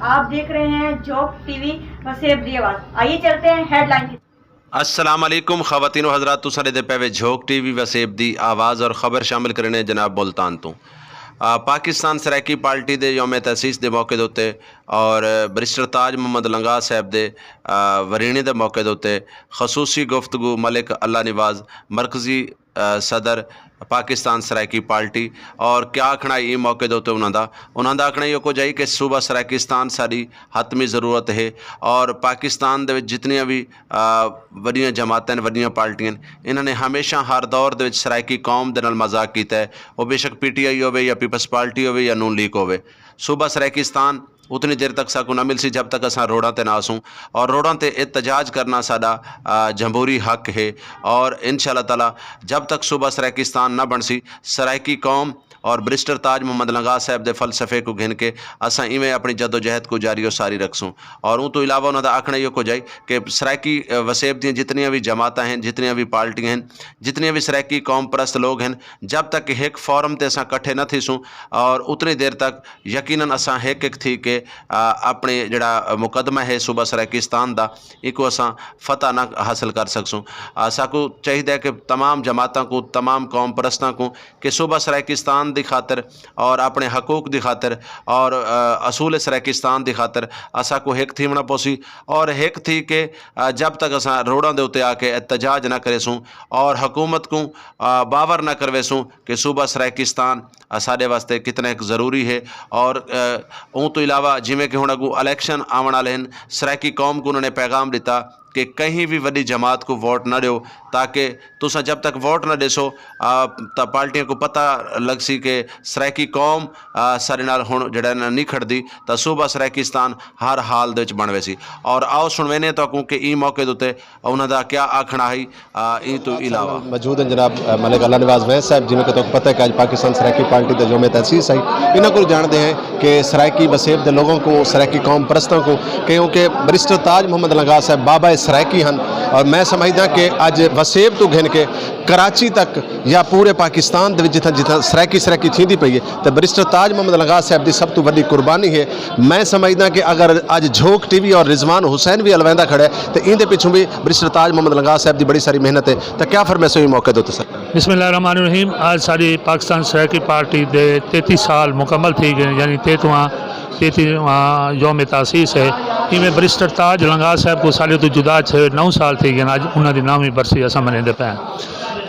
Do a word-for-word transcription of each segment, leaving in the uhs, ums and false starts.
آپ دیکھ رہے ہیں جھوک ٹی وی وسیب دی آواز۔ آئیے چلتے ہیں ہیڈ لائن کی۔ السلام علیکم خواتین و حضرات، تساں ݙیہدے پئے وے جھوک ٹی وی وسیب دی آواز اور خبر۔ شامل کرینے جناب ملتان توں۔ آ، پاکستان سرائیکی پارٹی دے یوم تاسیس دے موقع دے اتے اور بیرسٹر تاج محمد لنگاہ صاحب دے، آ، وریݨے دے موقع دے اتے خصوصی گفتگو ملک اللہ نواز، مرکزی، آ، صدر پاکستان سرائیکی پارٹی، اور کیا آکھݨا ایں موقع دے اتے انہاں دا۔ انہاں دا آکھݨا ایہو کجھ ہئی کہ صوبہ سرائیکستان ساݙی حتمی ضرورت ہے، اور پاکستان دے وچ جتنیاں وی، آ، وݙیاں جماعتاں ہن، وݙیاں پارٹیاں ہن، انہاں نے ہمیشہ ہر دور دے وچ سرائیکی قوم دے نال مذاق کیتا ہے۔ او بے شک پی ٹی آئی ہووے یا پیپلز پارٹی ہووے یا نون لیگ ہووے، صوبہ سرائیکستان اتنی دیر تک ساکوں نہ ملسی جب تک اساں روڈاں تے نہ آسوں، اور روڈاں تے احتجاج کرݨا ساݙا، آ، جمہوری حق ہے۔ اور ان شاء اللہ تعالیٰ جب تک صوبہ سرائیکستان نہ بݨسی، سرائیکی قوم اور بیرسٹر تاج محمد لنگاہ صاحب دے فلسفے کوں گھن کے اساں ایویں اپݨی جدوجہد کوں جاری و ساری رکھسوں۔ اور اوں توں علاوہ انہاں دا آکھݨا ایہو کجھ ہئی کہ سرائیکی، آ، وسیب دیاں جتنیاں وی جماعتاں ہن، جتنیاں وی پارٹیاں ہن، جتنیاں وی سرائیکی قوم پرست لوگ ہن، جب تک ہک فورم تے اساں کٹھے نہ تھیسوں، اور اتنی دیر تک یقیناً اساں ہک ہک تھی کے، آ، اپݨے جیڑھا مقدمہ ہے صوبہ سرائیکستان دا، ایکوں اساں فتح نہ حاصل کر سڳسوں۔ آ، ساکوں چاہیدا ہے کہ تمام جماعتاں کوں، تمام قوم پرستاں کوں کہ صوبہ سرائیکستان دی خاطر اور اپݨے حقوق دی خاطر اور، آ، اصول سرائیکستان دی خاطر اساکوں ہک تھیوݨا پوسی، اور ہک تھی کے، آ، جب تک اساں روڈاں دے اتے آ کے احتجاج نہ کریسوں اور حکومت کوں، آ، باور نہ کرویسوں کہ صوبہ سرائیکستان اساݙے واسطے کتنا ہک ضروری ہے۔ اور، آ، اوں توں علاوہ جیویں کہ ہݨ اڳوں الیکشن آوݨ والے ہن، سرائیکی قوم کوں انہاں نے پیغام ݙتا کہ کہیں وی وݙی جماعت کوں ووٹ نہ ݙیو، تاکہ تساں جب تک ووٹ نہ ݙیسو، آ، تاں پارٹیاں کوں پتہ لڳسی کہ سرائیکی قوم، آ، ساݙے نال ہݨ جیڑھا نہ، نہیں کھڑدی، تاں صوبہ سرائیکستان ہر حال دے وچ بݨ ویسی۔ اور آؤ سݨوینے تہاکوں کہ ایں موقع دے اتے انہاں دا کیا آکھݨا ہئی۔ آ، ایں توں علاوہ موجود ہیں جناب، آ، ملک اللہ نواز ویس صاحب، جنہیں کہ تہاکوں پتہ ہے کہ اڄ پاکستان سرائیکی پارٹی دا یوم تاسیس ہے۔ انہاں کوں ڄاݨدے ہیں کہ سرائیکی وسیب دے لوگوں کو، سرائیکی قوم پرستوں کو، کیونکہ بیرسٹر تاج محمد لنگاہ صاحب بابا سرائیکی ہن، اور میں سمجھدا کہ اڄ وسیب توں گھن کے کراچی تک یا پورے پاکستان دے وچ جتھاں جتھاں سرائیکی سرائیکی تھیندی پئی ہے، تے بیرسٹر تاج محمد لنگاہ صاحب دی سب توں وݙی قربانی ہے۔ میں سمجھدا کہ اگر اڄ جھوک ٹی وی اور رضوان حسین وی الویندہ کھڑے، تے ایندے پچھوں وی بیرسٹر تاج محمد لنگاہ صاحب دی بڑی ساری محنت ہے۔ تے کیا فرمیسو ایں موقع دے اتے سر؟ بسم اللہ الرحمن الرحیم۔ اڄ ساݙی پاکستان سرائیکی پارٹی دے تینتی سال مکمل تھی ڳئے، یعنی تینتیواں، تینتیواں یوم تاسیس ہے۔ ایویں بیرسٹر تاج لنگاہ صاحب کوں ساݙے توں جدا چھے نو سال تھی ڳئے، اڄ انہاں دی نویں برسی اساں منیندے پئے ہیں۔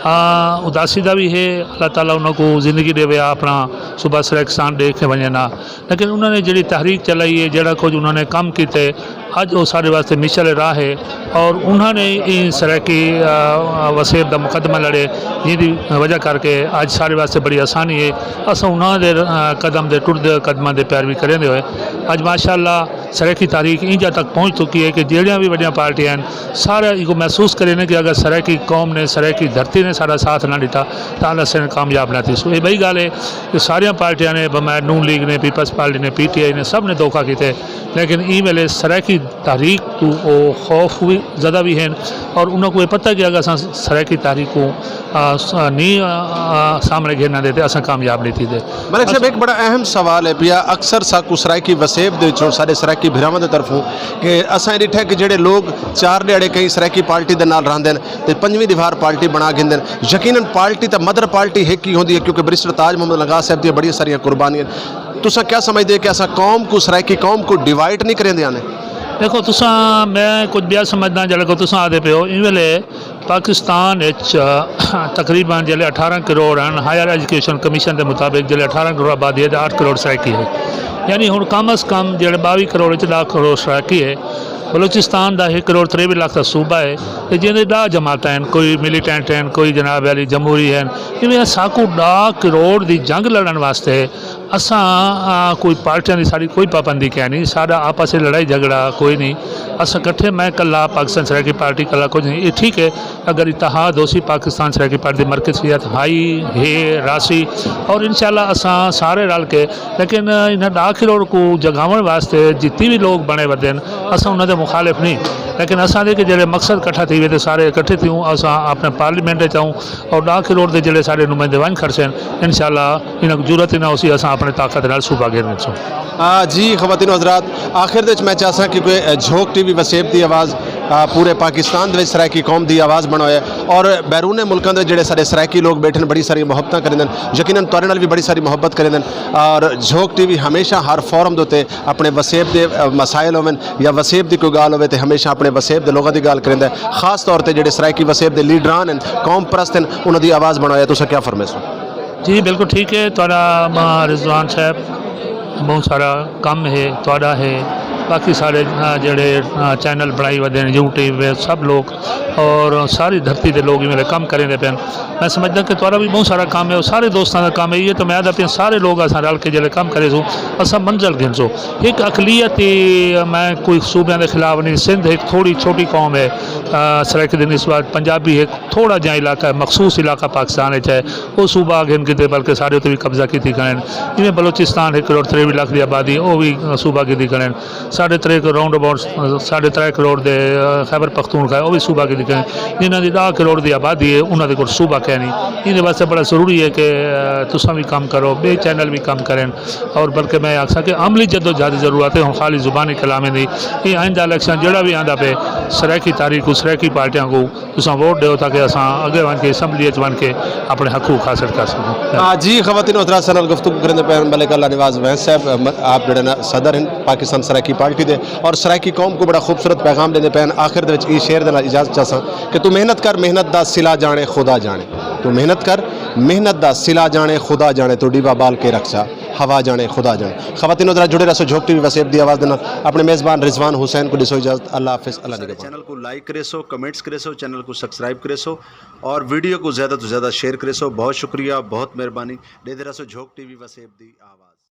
آ، اداسی دا وی ہے، اللہ تعالیٰ انہاں کوں زندگی ݙیوے، اپݨا صوبہ سرائیکستان ݙیکھ کے ونڄے نا۔ لیکن انہاں نے جیڑھی تحریک چلائی ہے، جیڑھا کجھ انہاں نے کم کیتے، اڄ او ساݙے واسطے مشعل راہ ہے۔ اور انہاں نے ایں سرائیکی، آ، وسیب دا مقدمہ لڑے، جیندی وجہ کر کے اڄ ساݙے واسطے بڑی آسانی ہے۔ اساں انہاں دے، آ، قدم دے، ٹردے قدماں دے پیروی کریندے ہوئے اڄ ماشاءاللہ سرائیکی تحریک اینجھا تک پہنچ چکی ہے کہ جیڑھیاں وی وݙیاں پارٹیاں ہن، سارے ایکوں محسوس کریندے کہ اگر سرائیکی قوم نے، سرائیکی دھرتی نے ساݙا ساتھ نہ ݙتا، تاں اساں کامیاب نہ تھیسوں۔ اے ٻئی ڳالھ ہے کہ ساریاں پارٹیاں نے، بھاویں نون لیگ نے، پیپلز پارٹی نے، پی ٹی آئی نے، سب نے دھوکا کیتے، لیکن ایں ویلے سرائیکی تحریک توں او خوف وی زدہ وی ہن، اور انہاں کوں اے پتہ کہ اگر اساں سرائیکی تحریک کوں، آ، س-، آ، نی، آ، آ، سامݨے گھن آندے تے اساں کامیاب نہیں تھیندے۔ ملک صاحب، ہک بڑا اہم سوال ہے پیا، اکثر ساکوں سرائیکی وسیب دے وچوں، ساݙے سرائیکی بھراواں دے طرفوں، کہ اساں اے ݙٹھا کہ جیڑھے لوگ چار ݙیہاڑے کہیں سرائیکی پارٹی دے نال رہندے ہن تے پنجویں دیوار پارٹی بݨا گھندے ہن، یقیناً پارٹی تاں مدر پارٹی ہک ہی ہوندی ہے، کیونکہ بیرسٹر تاج محمد لنگاہ صاحب دیاں بڑیاں ساریاں قربانیاں ہن۔ تساں کیا سمجھدے کہ اساں قوم کوں، سرائیکی قوم کوں ڈیوائیڈ نہیں کریندے آنے؟ ݙیکھو، تساں، میں کجھ ٻیا سمجھداں، جیڑھا کہ تساں آہدے پئے ہو، ایں ویلے پاکستان اچ تقریباً جیڑھے اٹھارہ کروڑ ہن، ہائر ایجوکیشن کمیشن دے مطابق جیڑھے اٹھارہ کروڑ آبادی ہے تے اٹھ کروڑ سرائیکی ہے۔ یعنی ہݨ کم از کم جیڑھے ٻاویہہ کروڑ اچ ݙاہ کروڑ سرائیکی ہے۔ بلوچستان دا ہک کروڑ تریویہہ لکھ دا صوبہ ہے، تے جیندے ݙاہ جماعتاں ہن، کوئی ملیٹنٹ ہن، کوئی جناب عالی جمہوری ہن۔ ایویں ساکوں ݙاہ کروڑ دی جنگ لڑݨ واسطے اساں، آ، کوئی پارٹیاں دی ساݙی کوئی پابندی کائنی، ساݙا آپس وچ لڑائی جھڳڑا کوئی نہیں۔ اساں کٹھے، میں کلھا، پاکستان سرائیکی پارٹی کلھا کجھ نہیں۔ اے ٹھیک ہے، اگر اتحاد ہوسی، پاکستان سرائیکی پارٹی دی مرکزیت ہئی، ہے، راہسی، اور انشاءاللہ اساں سارے رل کے، لیکن انہاں ݙاہ کروڑ کوں جگاوݨ واسطے جتنی وی لوگ بݨے ودن، اساں انہاں دے مخالف نہیں، لیکن اساں دے کہ جڑے مقصد کٹھا تھی وے تے سارے اکٹھے تھیوں، اساں اپنے پارلیمنٹ اچ آؤں اور ڈاکھ روڈ دے جڑے سارے نمائندے ونج کھڑسن، انشاءاللہ انہاں کوں جرات ہی نہ ہوسی، اساں اپنے طاقت نال صوبہ گھن گھنسوں۔ آ، جی خواتین و حضرات، آخر دے وچ میں چاہساں کہ کوئی، آ، جھوک ٹی وی وسیب دی آواز، آ، پورے پاکستان دے وچ سرائیکی قوم دی آواز بݨوئے اور بیرون ملکاں دے جڑے سارے سرائیکی لوگ بیٹھن، بڑی ساری محبتاں کریندن، یقیناً تہاݙے نال وی بڑی ساری محبت کریندن۔ اور جھوک ٹی وی ہمیشہ ہر فورم دے اتے اپنے وسیب دے، آ، مسائل ہوون یا وسیب دی کوئی ڳالھ ہووے تے ہمیشہ اپنے وسیب دے لوگاں دی ڳالھ کریندا ہے، خاص طور تے جڑے سرائیکی وسیب دے لیڈران ہن، قوم پرست ہن، انہاں دی آواز بݨوئے۔ تساں کیا فرمیسو؟ جی بالکل ٹھیک ہے، تہاݙا، آ، رضوان صاحب بہت سارا کم ہے، تہاݙا ہے، باقی سارے، آ، جڑے، آ، چینل بݨائی ودے ہیں، یوٹیوب ہے، سب لوگ اور ساری دھرتی دے لوگ ایویں کم کریندے پئے ہن۔ میں سمجھدا کہ تہاݙا بھی بہت سارا کم ہے اور سارے دوستاں دا کم ہے، یہ تو میں آہدا پیا سارے لوگ اساں رل کے جڑے کم کریسوں، اساں منزل گھنسوں۔ ایک اقلیت ہی، میں کوئی صوبیاں دے خلاف نہیں، سندھ ایک تھوڑی چھوٹی قوم ہے، آ، سرائیکی دی نسبت، پنجابی ایک تھوڑا جہاں علاقہ ہے، مخصوص علاقہ پاکستان وچ ہے، وہ صوبہ گھن کیتے بلکہ سارے اتنے بھی قبضہ کیتی کھڑے ہیں۔ جویں بلوچستان ایک کروڑ تریوی لاکھ دی آبادی ہے، وہ بھی صوبہ کیتی کھڑے ہیں۔ ساڑھے ترے کروڑ، راؤنڈ اباؤٹ ساڑھے ترے کروڑ دے، آ، خیبر پختونخوا ہے، وہ بھی صوبہ کیتی کھڑے ہیں۔ جنہاں دی ݙاہ کروڑ دی آبادی ہے، انہاں دے کول صوبہ کائنی۔ ایندے واسطے بڑا ضروری ہے کہ، آ، تساں بھی کم کرو، ٻئے چینل بھی کم کرن، اور بلکہ میں آکھساں کہ عملی جدوجہد دی ضرورت ہے، ہݨ خالی زبانی کلام نہیں۔ یہ آئندہ الیکشن جڑا بھی آندا پئے، سرائیکی تحریک کوں، سرائیکی پارٹیاں کوں تساں ووٹ ݙیو تاکہ اساں اڳے ونڄ کے اسمبلی اچ ونڄ کے اپݨے حقوق حاصل کر سڳوں۔ آ، جی، خواتین و حضرات، ساݙے نال گفتگو کریندے پئے ہن ملک اللہ نواز وینس صاحب، م-، آپ جڑے نا صدر ہن پاکستان سرائیکی پارٹی دے، اور سرائیکی قوم کوں بڑا خوبصورت پیغام ݙیندے پئے ہن۔ آخر دے وچ ایں شعر دے نال اجازت چاہساں کہ توں محنت کر، محنت دا صلہ ڄاݨے خدا ڄاݨے۔ توں محنت کر، محنت دا صلہ ڄاݨے خدا ڄاݨے، توں ݙیوا ٻال کے رکھ چا، ہوا ڄاݨے خدا ڄاݨے۔ خواتین و حضرات، جڑے رہسو جھوک ٹی وی وسیب دی آواز دے نال۔ اپݨے میزبان رضوان حسین کوں ݙیسو اجازت۔ اللہ حافظ، اللہ ساݙے نگہبان۔ چینل کوں لائک کریسو، کمنٹس کریسو، چینل کوں سبسکرائب کریسو اور ویڈیو کوں زیادہ توں زیادہ شیئر کریسو۔ بہت شکریہ، بہت مہربانی۔ ݙیندے رہسو جھوک ٹی وی وسیب دی آواز۔